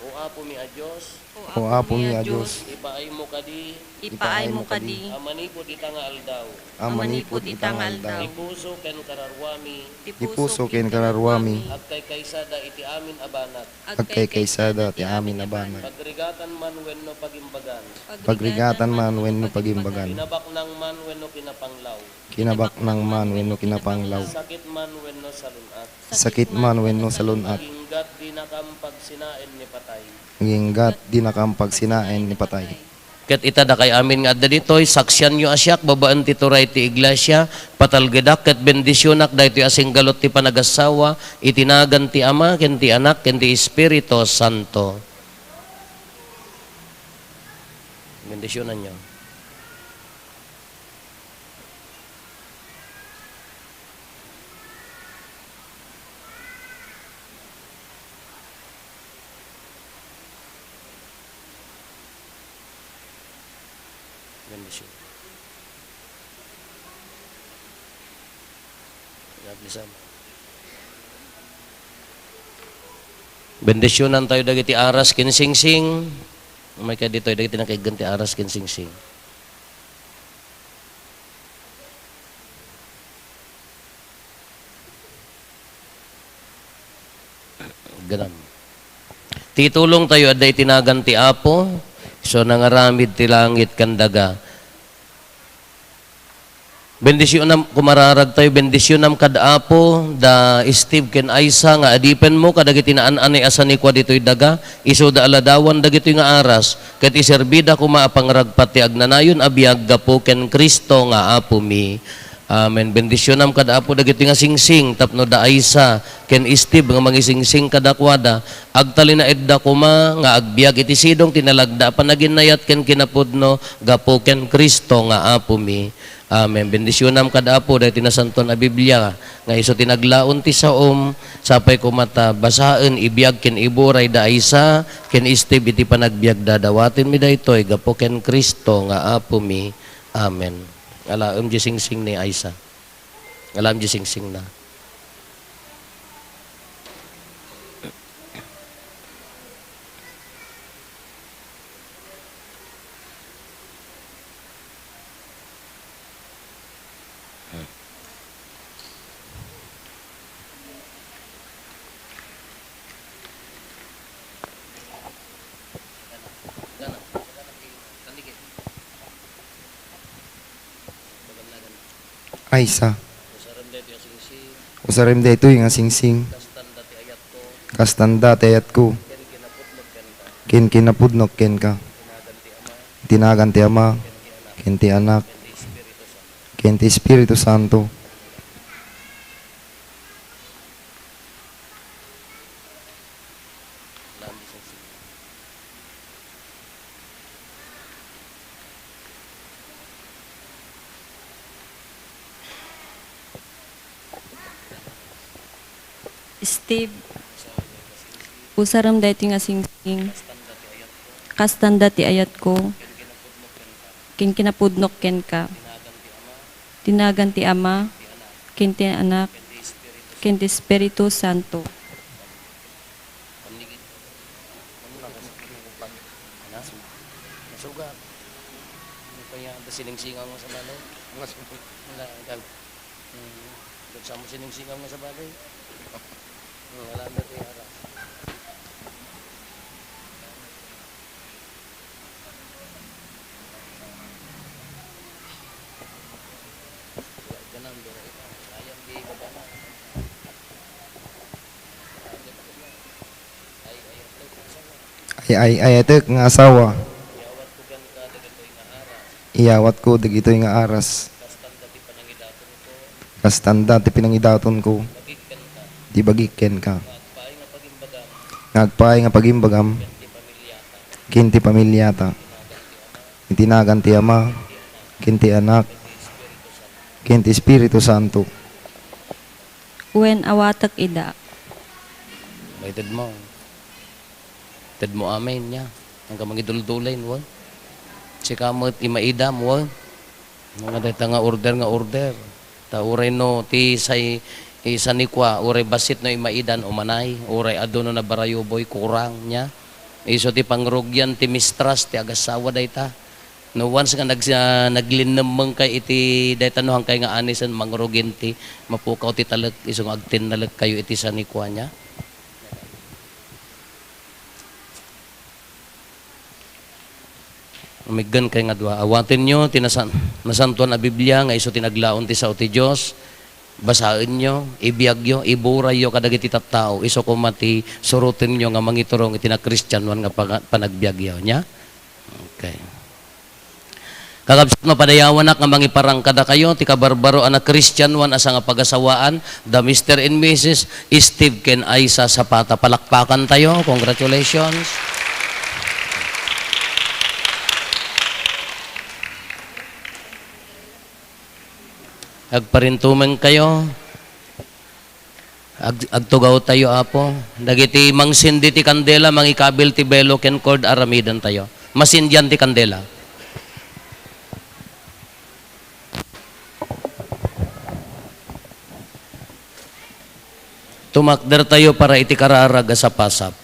O Apo mi a Dios, O Apo mi a Dios, ipaaymo kadi, ipaaymo kadi, a manipud ita nga aldaw, a manipud ita nga aldaw, ti puso ken kararuami, ti puso ken kararuami, agkaykaysada iti amin a banag, agkaykaysada ti amin a banag, pagrigatan man wenno pagimbagan, pagrigatan man wenno pagimbagan, kinabaknang man wenno kinapanglaw, kinabaknang man wenno kinapanglaw, sakit man wenno salun-at, sakit man wenno salun-at, aginggat dinakam pagsinaen ni patay. Aginggat dinakam pagsinaen ni patay. Ket ita, dakay amin nga adda ditoy, saksianyo a siak babaen ti turay ti iglesia, patalgedak ket bendisionak daytoy a singgalut ti panagassawa, iti nagan ti Ama, ken ti Anak, ken ti Espiritu Santo. Bendisionanyo. Bendision. God bless you. Bendisionan tayo dagiti aras ken singsing. Umay ka ditoy, dagiti nakaiggan ti aras ken singsing. Ganam. Ti tulong tayo, adda iti nagan ti Apo, so nangaramid ti langit ken daga. Bendisionam, kumararag tayo, bendisionam kad Apo, da Steve ken Aisa, nga adipenmo kadagiti naan-anay a sanikua ditoy daga, isuda a ladawan dagitoy nga aras, ket iserbida koma a pangragpat ti agnanayon a biag gapu ken Cristo nga Apomi. Amen. Bendisionam kad Apo dagitoy nga singsing tapno da Aisa ken Steve nga mangisingsing kadakuada. Agtalinaedda koma nga agbiag iti sidong ti nalagda a panaginayat ken kinapudno gapu ken Cristo nga Apomi. Amen. Bendisionam kad Apo dagiti nasantuan a Biblia nga isu ti naglaon ti saom, sapay koma ta basaen, ibiag ken iburay da Aisa ken Steve iti panagbiagda. Dawatenmi daytoy gapu ken Cristo nga Apomi. Amen. Alaem di singsing ni Aisa. Alaem di singsingna. Aisa. Usarem daytoy nga singsing. Kastanda ti ayatko. Ken kinapudnok kenka. Ti nagan ti Ama, ken ti Anak, ken ti Espiritu Santo. Steve, usarem daytoy nga singsing. Kastanda ti ayatko. Ken kinapudnok kenka. Ti nagan ti Ama, ken ti Anak, ken ti Espiritu Santo. Nasugat. Ano pa yan? Siningsingan mo sa balay? Wala, wala. Hmm. Doon sa mo siningsingan mo sa balay? Hmm, wala na tayo aras. Ay, ay, ayatek nga asawa. Iyawatko dagitoy nga aras. Kastanda ti panangidatonko. Ti bagik kenka. Nga agpaay nga pagimbagam. Ken ti pamiliata. Iti nagan ti Ama, ken ti Anak, ken ti Espiritu Santo. Wen, awatek ida. Maited mo. Ted mo amin, ya. Ang ka mangiduldulin, wen. Sika met imaidam, wen. Mga dayta nga order, nga order. Ta uray no ti say-, isanikua, uray bassit no imaidan, umanay, uray adu no nabarayuboy, kurang, nia. Isu ti pangrugian ti mistras ti agassawa dayta. No once nga nag-, ah, naglinnemmengkay iti dayta, no haankay nga anisen, mangrugin ti mapukaw ti talek, isu nga agtinnalekkayo iti sanikua, nia. Umiggen kay nga dua. Awatenyo ti nasan-, nasantoan a Biblia nga isu ti naglaon ti sao ti Dios. Basaenyo, ibiagyo, iburayyo kadagiti tattao. Isu koma ti surotenyo nga mangiturong iti nakristianoan nga paga-, panagbiagyo. Nia? Okay. Kakabsat, mapadayawanak nga mangiparang kadakayo ti kabarbaro a nakristianoan a sangapagasawaan, da Mister and Missus Steve ken Aisa Zapata. Palakpakantayo. Congratulations. Agparintumengkayo. Ag-, agtugawtayo, Apo. Dagiti mangsindi ti kandela, mangikabil ti belo ken cord, aramidentayo. Masindian ti kandela. Tumakdertayo para iti kararag a sapasap.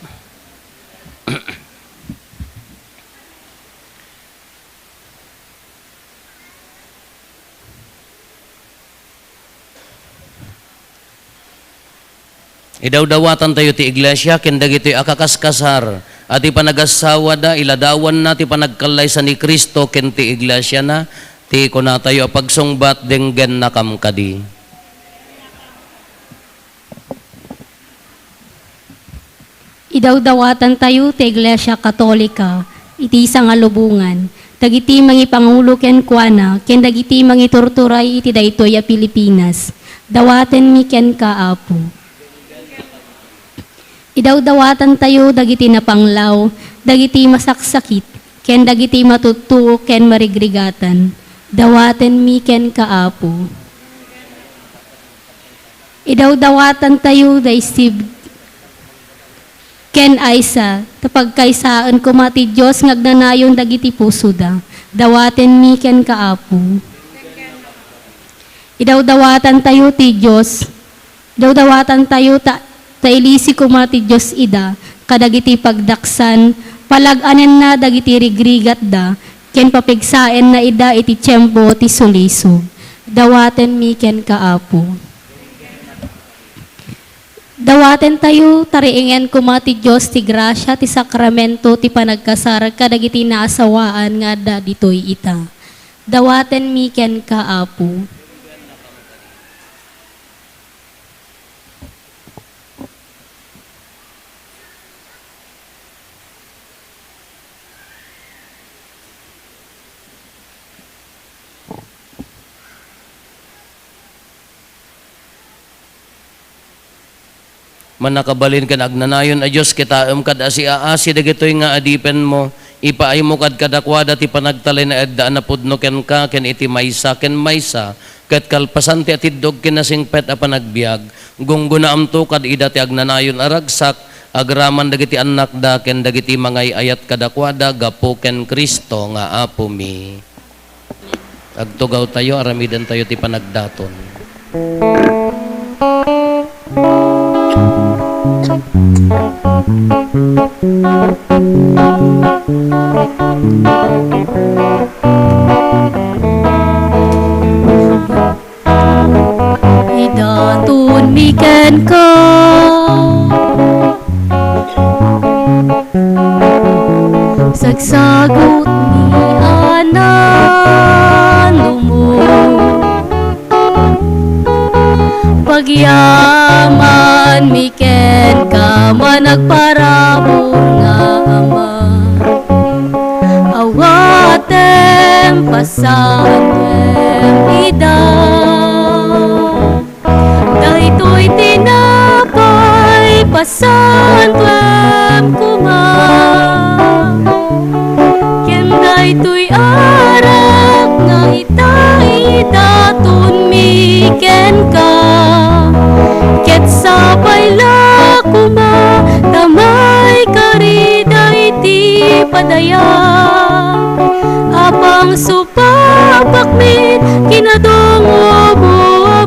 Idawdawatantayo ti iglesia ken dagitoy a kakaskasar a ti panagassawada, iladawanna ti panagkallaysa ni Cristo ken ti iglesiana, ti kunatayo a pagsungbat, denggennakam kadi. Idawdawatantayo ti Iglesia Katolika iti sangalubongan, dagiti mangipangulo kenkuana, ken dagiti mangiturturay iti daytoy a Pilipinas. Dawatenmi kenka, Apo. Idawdawatantayo dagiti napanglaw, dagiti masaksakit, ken dagiti matuttuo ken marigrigatan. Dawatenmi kenka, Apo. Idawdawatantayo da Steve ken Aisa, ta pagkaysaen koma ti Dios nga agnanayon dagiti pusoda. Dawatenmi kenka, Apo. Idawdawatantayo ti Dios, idawdawatantayo ta, ta ilisi koma ti Dios ida kadagiti pagdaksan, palag-anenna dagiti rigrigatda, ken papigsaenna ida iti tiempo ti sulisog. Dawatenmi kenka, Apo. Dawatentayo, ta riingen koma ti Dios ti grasia ti sakramento ti panagkasar kadagiti naasawaan nga adda ditoy ita. Dawatenmi kenka, Apo. Mannakabalin ken agnanayon a Dios, kitaem kad a siaasi dagitoy nga adipenmo. Ipaaymo kad kadakuada ti panagtalinaedda a napudno kenka ken iti maysa ken maysa, ket kalpasan ti atiddog ken nasingpet a panagbiag, gunggonaamto kad ida ti agnanayon a ragsak, agraman dagiti annakda ken dagiti mangay-ayat kadakuada gapu ken Cristo nga Apomi. Agtugawtayo, aramidentayo ti panagdaton. Idatonmi kenka. Sagsagut ni anan lumo. Pagyamanmi kenka, managparabur nga Ama. Awatem pasantoem ida. Daytoy tinapay, pasantoem koma. Ken daytoy arak nga ita, idatonmi kenka. Ket sapay la koma ta maikari daytoy padaya a pangsu- papakmi, kinadongomo a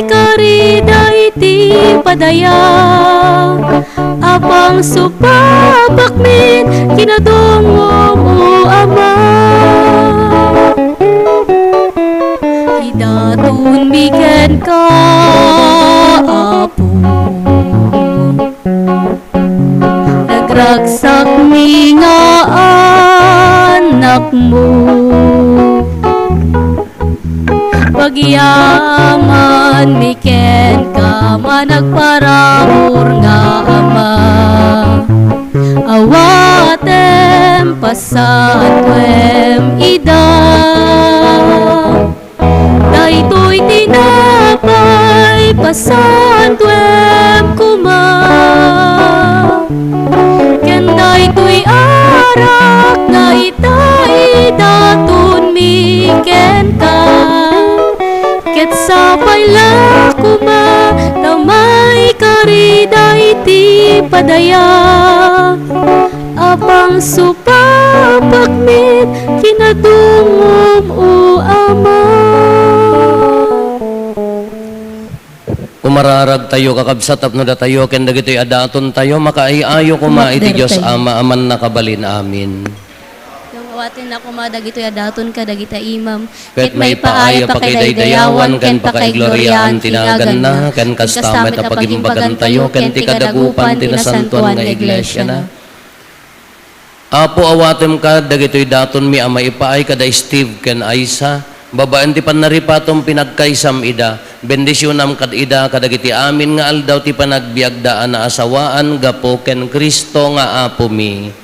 Kari daydi padaya, apang supapakmin kinadungom, O Ama. Idatonmi kenka, Apo. Nagragsakmi nga annakmo. Pagyamanmi kenka, managparaur nga Ama. Awatem, pasantuem ida. Daytoy tinapay, pasantuem koma. Ken daytoy arak nga ita idatonmi kenka. Ket sapay la koma ta maikari daydi padaya. Apang supapakmin kinadungom, O Ama. Umararagtayo, kakabsat, tapno datayo ken dagitoy a datontayo makaay-ayo koma iti Dios Ama a mannakabalin. Amen. Awatenna koma dagitoy a daton kadagita imam, ket maipaay a pakaidaydayawan ken pakaigloriaan ti naganna, ken kasta met a pagimbagantayo ken ti kadagupan ti nasantoan nga iglesiana. Apo, awatem kad dagitoy datonmi a maipaay kada Steve ken Aisa, babaen ti pannaripatom, pinagkaysam ida, bendisionam kad ida kadagiti amin nga aldaw ti panagbiagda a naasawaan gapu ken Cristo nga Apomi.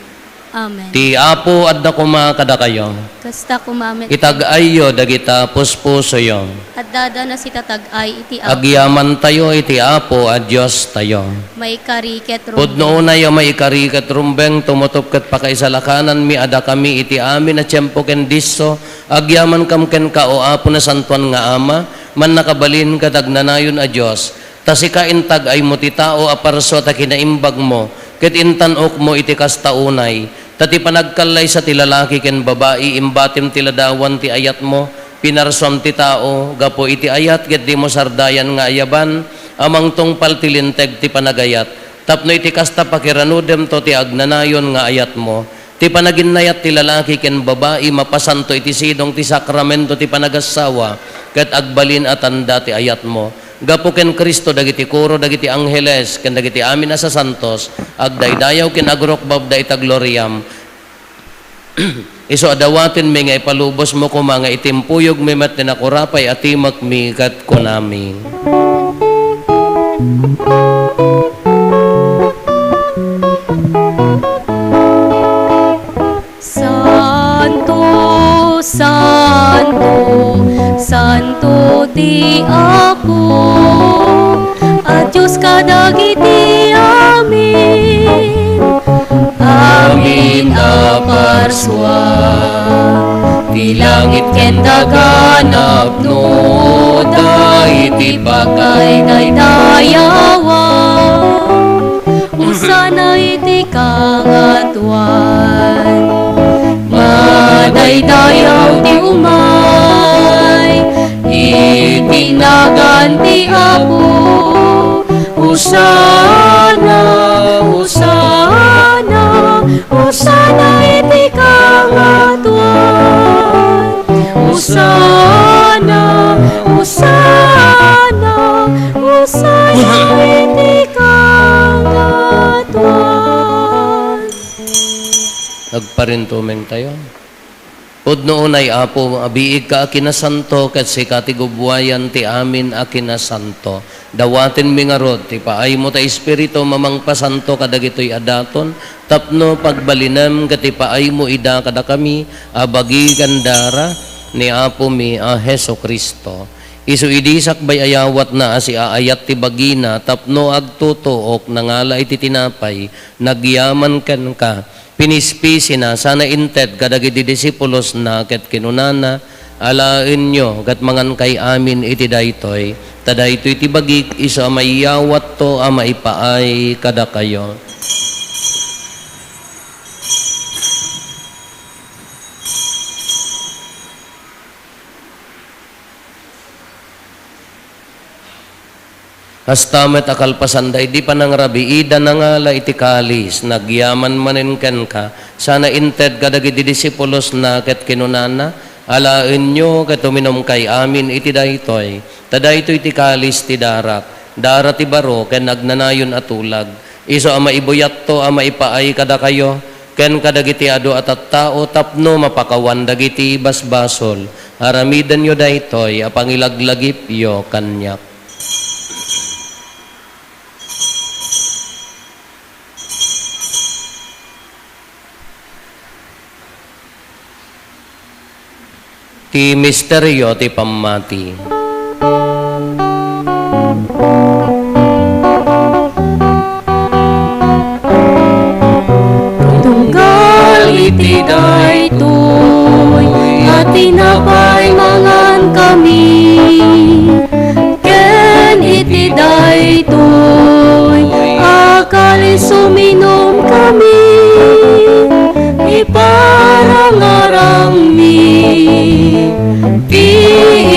Amen. Ti Apo adda koma kadakayo. Kasta koma met. Itag-ayyo dagita puspusoyo. Addada nasitag-ay iti Apo. Agyamantayo iti Apo a Diostayo. Maikari ket rumbeng. Pudno unay a maikari ket rumbeng, tumutop ket pakaisalakananmi a dakami iti amin a tiempo ken disso, agyamankam kenka, O Apo, nasantoan nga Ama, mannakabalin ket agnanayon a Dios. Ta sika intag-aymo ti tao a parsua ta kinaimbagmo, ket intan-okmo iti kasta unay. Ta ti panagkallaysa ti lalaki ken babai, imbatim ti ladawan ti ayatmo, pinarsuam ti tao, gapu iti ayat ket dimo sardayan nga ayaban a mangtungpal ti linteg ti panagayat, tapno iti kasta pakiranudemto ti agnanayon nga ayatmo. Ti panaginnayat ti lalaki ken babai mapasanto iti sidong ti sakramento ti panagassawa, ket agbalin a tanda ti ayatmo. Gapu ken Cristo, dagiti koro, dagiti angheles, ken dagiti amin a sasantos, agdaydayaw ken agrukbabda ita gloriam. Isu a dawatenmi nga ipalubosmo koma nga itimpuyogmi met ti nakurapay a timekmi ket kunami. Santo, santo, santo ti Apo a Dios kadagiti amin, amin a parsua. Ti langit ken daga napnoda iti pakaidaydayawan. Hosanna iti kangatoan. Madaydayaw ti umay iti nagan ti Apo. Hosanna, Hosanna, Hosanna iti kangatoan. Hosanna, Hosanna, Hosanna iti kangatoan. Agparintumeng tayo. Pudno unay, Apo, a biigka a kinasanto, ket sika ti gubbuayan ti amin a kinasanto. Dawatenmi ngarud ti paaymo ta Espiritu a mangpasanto kadagitoy a daton, tapno pagbalinem ket ipaaymo ida kadakami a bagi ken dara ni Apomi a Jesu-Cristo. Isu idi sakbay a yawatna a siaayat ti bagina tapno agtutuok, nangala iti tinapay, nagyaman kenka, pinispisina, sana inted kadagiti disipulosna ket kinunana, "Alaenyo ket mangankay amin iti daytoy, ta daytoy ti bagik isu a maiyawatto a maipaay kadakayo." Kasta met a kalpasanda idi panangrabii, ida nangala iti kalis, nagyaman manen kenka, sana inted kadagiti disipulosna ket kinunana, "Alaenyo ket uminumkay amin iti daytoy, ta daytoy ti kalis ti darak, dara ti baro ken agnanayon a tulag. Isu a maibuyatto a maipaay kadakayo ken kadagiti adu a tattao tapno mapakawan dagiti basbasol. Aramidenyo daytoy a pangilaglagipyo kaniak." Ti misterio ti pammati. Tunggal iti daytoy a tinapay mangankami, ken iti daytoy a kalis uminumkami, iparangarangmi ti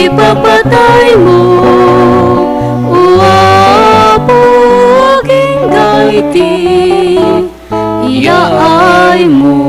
ipapataymo, O Apo, agingga iti yaaymo.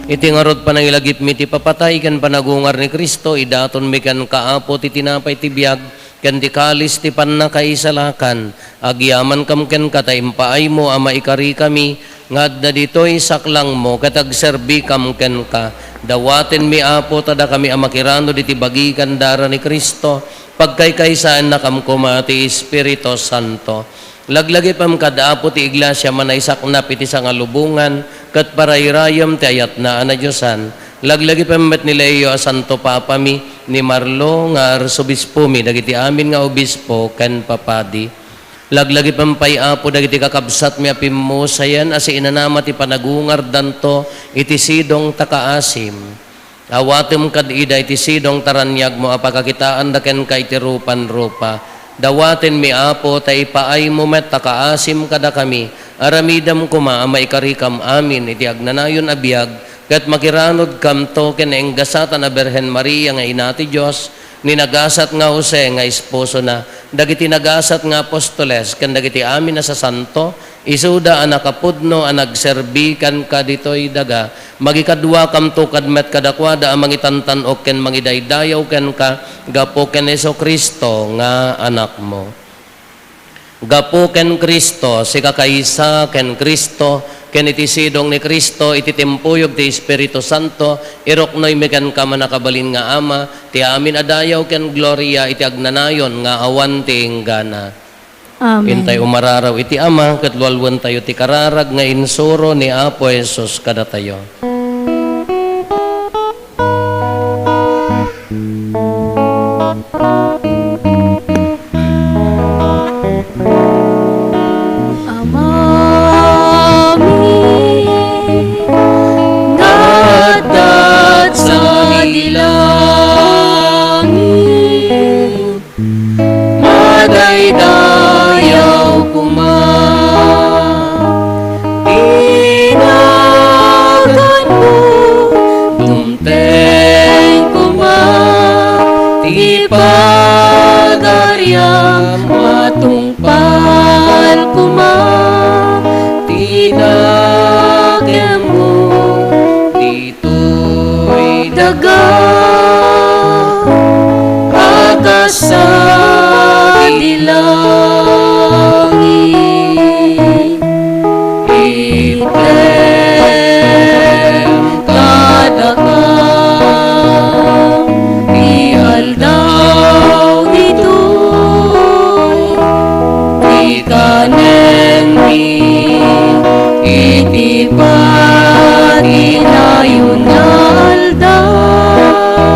Iti ngarud panangilagipmi ti papatay ken panagungar ni Cristo, idatonmi kenka, Apo, ti tinapay ti biag ken ti kalis ti pannakaisalakan. Agyamankam kenka ta impaaymo a maikarikami nga adda ditoy saklangmo ket agserbikam kenka. Dawatenmi, Apo, ta dakami a makiranod iti bagi ken dara ni Cristo, pagkaykaysaennakam koma ti Espiritu Santo. Laglagipem kad Apo ti iglesia a manaisaknap iti sangalubongan ket parayrayem ti ayatna a nadiosan. Laglagipem met ni Leo a Santo Papami, ni Marlo nga Arsobispomi, dagiti amin nga obispo ken papadi. Laglagipem pay, Apo, dagiti kakabsatmi a pimmusayen a siinanama ti panagungardanto iti sidong ta kaasim. Awatem kad ida iti sidong ta raniagmo a pakakitaanda kenka iti rupan rupa. Dawatenmi, Apo, ta ipaaymo met ta kaasim kadakami. Aramidem koma a maikarikam amin iti agnanayon a biag, ket makiranudkamto ken naenggasatan a Birhen Maria nga Ina ti Dios, ni nagasat nga Jose nga esposona, dagiti nagasat nga apostoles, ken dagiti amin a sasanto, isuda a nakapudno a nagserbi kenka ditoy daga. Magikaduakamto kad met kadakuada a mangitantan-ok ken mangidaydayaw kenka gapu ken Jesu-Cristo nga Anakmo. Gapu ken Cristo, sika kaysa ken Cristo, ken iti sidong ni Cristo, iti timpuyog ti Espiritu Santo, iruknoymi kenka, mannakabalin nga Ama, ti amin a dayaw ken gloria iti agnanayon nga awan ti inggana. Amen. Intay umararaw iti Ama, ket lualuentayo ti kararag nga insuro ni Apo Jesus kadatayo. Amami nga adda sadi langit, madaydayaw koma ti naganmo, dumteng koma ti pagariam, matungpal koma ti nakemmo, ditoy daga a kas sadi langit. Item kadaka ti aldaw ditoy, ti kanenmi iti patinayon nga aldaw.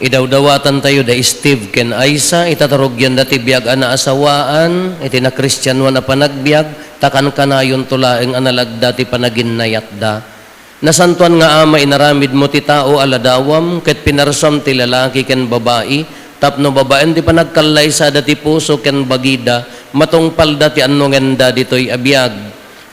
Idawdawatantayo da Steve ken Aisa, ita ta rugianda ti biag a naasawaan iti nakristianoan a panagbiag, ta kankanayonto laeng a nalagda ti panaginnayatda. Nasantoan nga Ama, inaramidmo ti tao a ladawam, ket pinarsuam ti lalaki ken babai, tapno babaen ti panagkallaysada ti puso ken bagida, matungpalda ti annongenda ditoy a biag.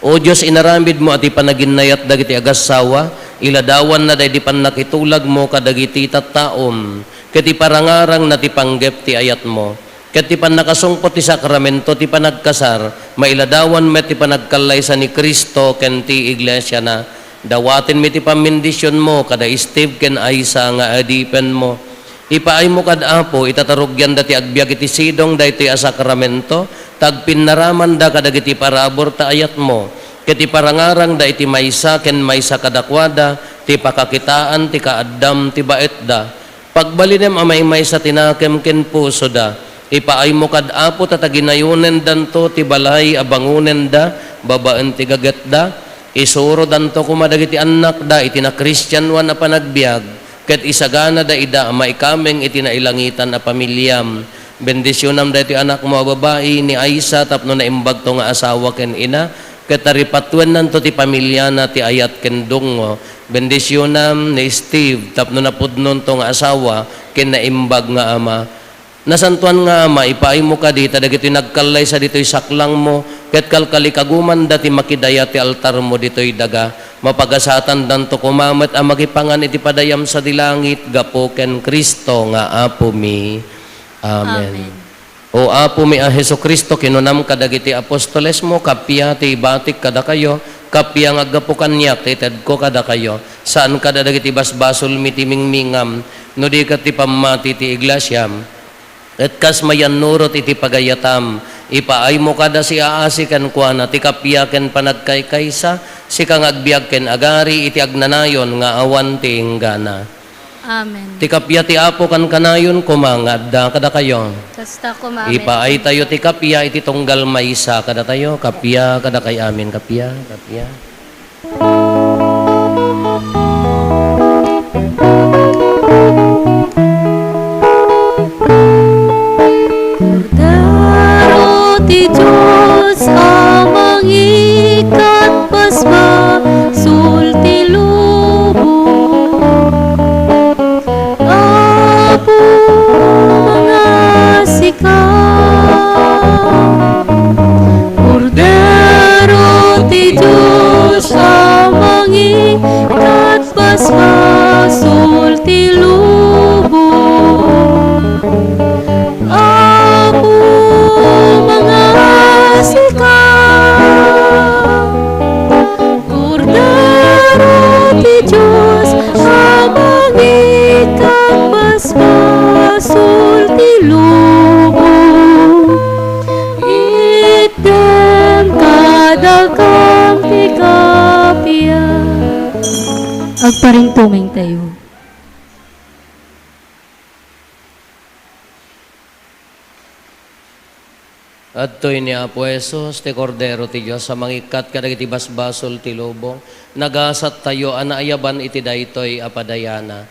O Dios, inaramidmo a ti panaginnayat dagiti agassawa, iladawannada idi pannakitulagmo kadagiti tattaom, ket iparangarangna ti panggep ti ayatmo. Ket ti pannakasungput ti sakramento ti panagkasar, mailadawan met ti panagkallaysa ni Cristo ken ti Iglesiana. Dawatenmi ti pammendisionmo kada Steve ken Aisa nga adipenmo. Ipaaymo kad Apo, ita ta rugianda ti agbiag iti sidong daytoy a sakramento, ta agpinnaramanda kadagiti parabur ta ayatmo, ket iparangarangda iti maysa ken maysa kadakuada ti pakakitaan ti kaaddam ti baetda. Pagbalinem a maymaysa ti nakem ken pusoda. Ipaaymo kad Apo ta taginayonendanto ti balay a bangonenda babaen ti gagetda. Isurodanto koma dagiti annakda iti nakristianoan a panagbiag, ket isaganada ida a maikameng iti nailangitan a pamiliam. Bendisionam daytoy anakmo a babai ni Aisa tapno naimbagto nga asawa ken ina, ket taripatuennanto ti pamiliana ti ayat ken dungngo. Bendisionam ni Steve tapno napudnonto nga asawa ken naimbag nga ama. Nasantoan nga Ama, ipaaymo kadi ta dagitoy nagkallaysa ditoy saklangmo, ket kalkalikagumanda ti makidayat ti altarmo ditoy daga. Mapagasatandanto koma met a makipangan iti padayam sadi langit gapu ken Cristo nga Apomi. Amen. Amen. O Apomi a Jesu-Cristo, kinunam kadagiti apostolesmo, kappia ti ibatik kadakayo, kappia nga aggapu kaniak ti itedko kadakayo. Saan kada dagiti basbasolmi ti mingmingam, no di ket ti pammati ti iglesiam. Ket kas mayannurot iti pagayatam, ipaaymo kada siaasi kenkuana ti kappia ken panagkaykaysa, sika nga agbiag ken agari iti agnanayon nga awan ti inggana. Amen. Ti kappia ti Apo kankanayon koma nga adda kadakayo. Kasta koma, amen. Ipaaytayo ti kappia iti tunggal maysa kadatayo. Kappia kadakay amin, kappia, kappia. Kordero ti Dios a mangikat basbasul ti lubong. Apo, mangasika. Kordero ti Dios a mangikat basbasul ti lubong. Apo, mangasika. Kordero ti Dios a mangikat basbasul ti lubong, itdem kadakam ti kappia. Agparintumengtayo. Adtoy ni Apo Jesus, ti Kordero ti Dios a mangikkat kadagiti basbasol ti lubong. Nagasattayo a naayaban iti daytoy a padayana.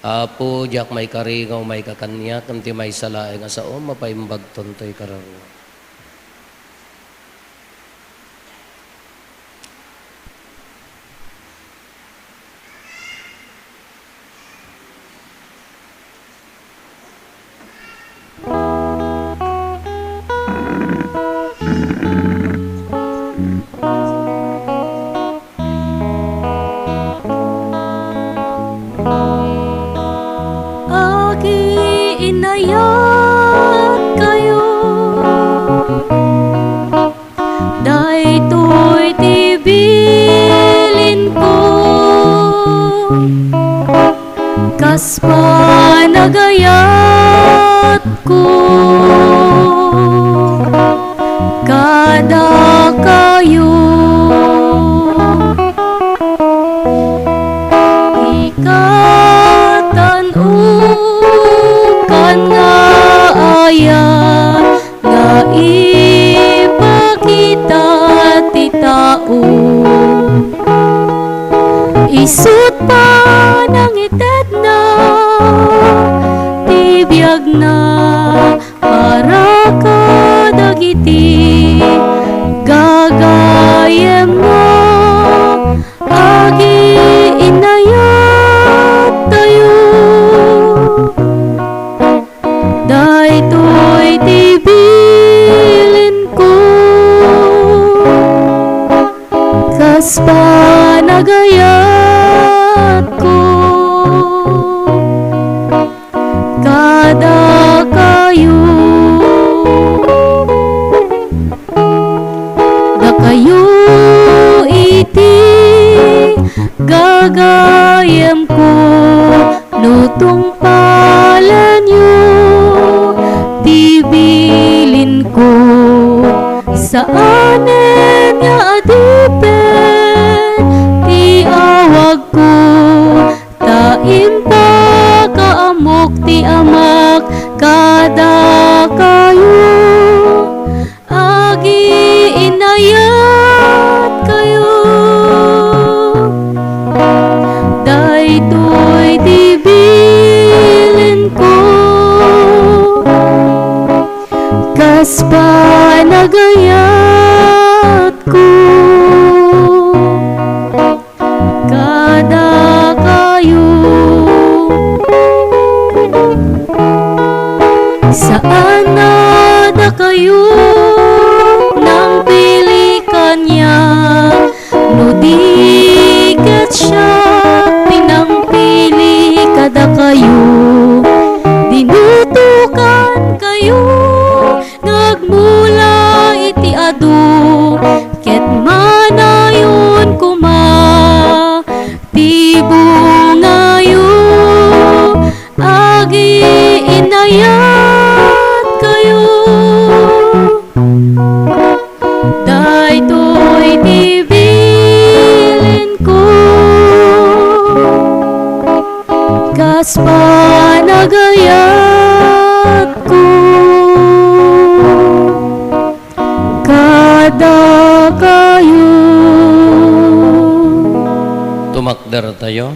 Apo, diak maikari nga umayka kaniak, ngem ti maysa laeng a saom, mapaimbagton toy kararua. Agiinayat kayo. Daytoy ti bilinko, kas panagayatko kadakayo. Ikatan-ok nga aya nga ipakita ti tao. Isu't panangitedna, na para kadagiti gagayyemna, agiinayattayo. Daytoy ti bilinko kas panagayatko kadakayo. Dakayo iti gagayyemko, no tungpalenyo ti bilinko, saanen nga adipen ti awagko, ta impakaammok ti Amak kadakayo, agiinayatkayo. Daytoy ti bilinko, kas panagayatko kadakayo. Saan a dakayo nangpili kaniak, no di ket siak ti nangpili kadakayo. Dinutokankayo nga agmula iti adu, ket manayon koma ti bungayo, agiinayatkayo. Daytoy ti bilinko, kas panagayatko kadakayo. Tumakdertayo.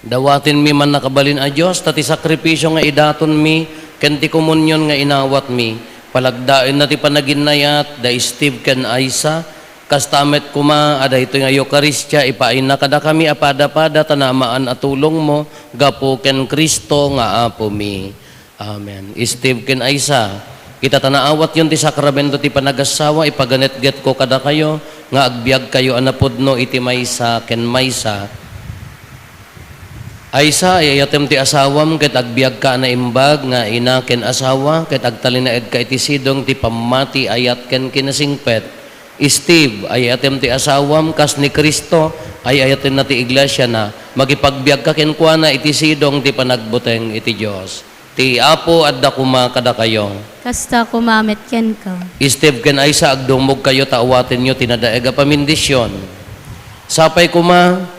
Dawatenmi man nakabalin a Dios, ta ti sakripisio nga idatonmi ken ti komunion nga inawatmi, palagdaenna ti panaginnayat da Steve ken Aisa, kasta met koma a daytoy nga Eukaristia ipaayna kadakami a padapada ta namaan a tulongmo gapu ken Cristo nga Apomi. Amen. Steve ken Aisa, ita ta naawatyon ti sakramento ti panagassawa, ipaganetgetko kadakayo nga agbiagkayo a napudno iti maysa ken maysa. Aisa, ay-ayatem ti asawam ket agbiagka a naimbag nga ina ken asawa ket agtalinaedka iti sidong ti pammati, ayat ken kinasingpet. Steve, ay-ayatem ti asawam kas ni Cristo, ay-ayatenna ti iglesiana, makipagbiagka kenkuana iti sidong ti panagbuteng iti Dios. Ti Apo adda koma kadakayo. Kasta koma met kenka. Steve ken Aisa, agdumogkayo ta awatenyo ti nadaeg a pamendisyon. Sapay koma,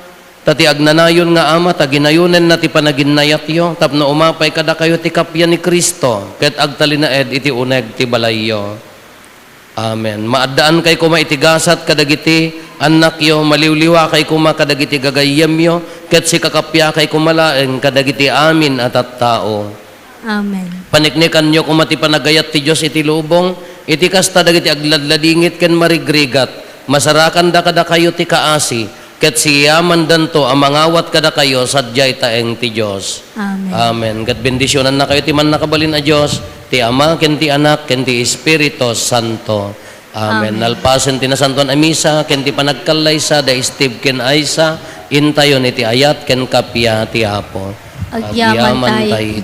ta ti agnanayon nga Ama ta ginayonenna ti panaginnayatyo tapno umapay kadakayo ti kappia ni Cristo ket agtalinaed iti uneg ti balayyo. Amen. Maaddaankay koma iti gasat kadagiti annakyo, maliwliwakay koma kadagiti gagayyemyo, ket sikakappiakay koma laeng kadagiti amin a tattao. Amen. Paniknikanyo koma ti panagayat ti Dios iti lubong, iti kasta dagiti agladladingit ken marigrigat, masarakanda kadakayo ti kaasi, ket siyamandanto a mangawat kadakayo sadiay taeng ti Dios. Amen. Amen. Ket bendisionannakayo ti Mannakabalin a Dios, ti Ama, ken ti Anak, ken ti Espiritu Santo. Amen. Amen. Nalpasen ti Nasantoan a Misa, ken ti panagkallaysa da Steve ken Aisa, intayon iti ayat ken kappia ti Apo. Agyaman tayo.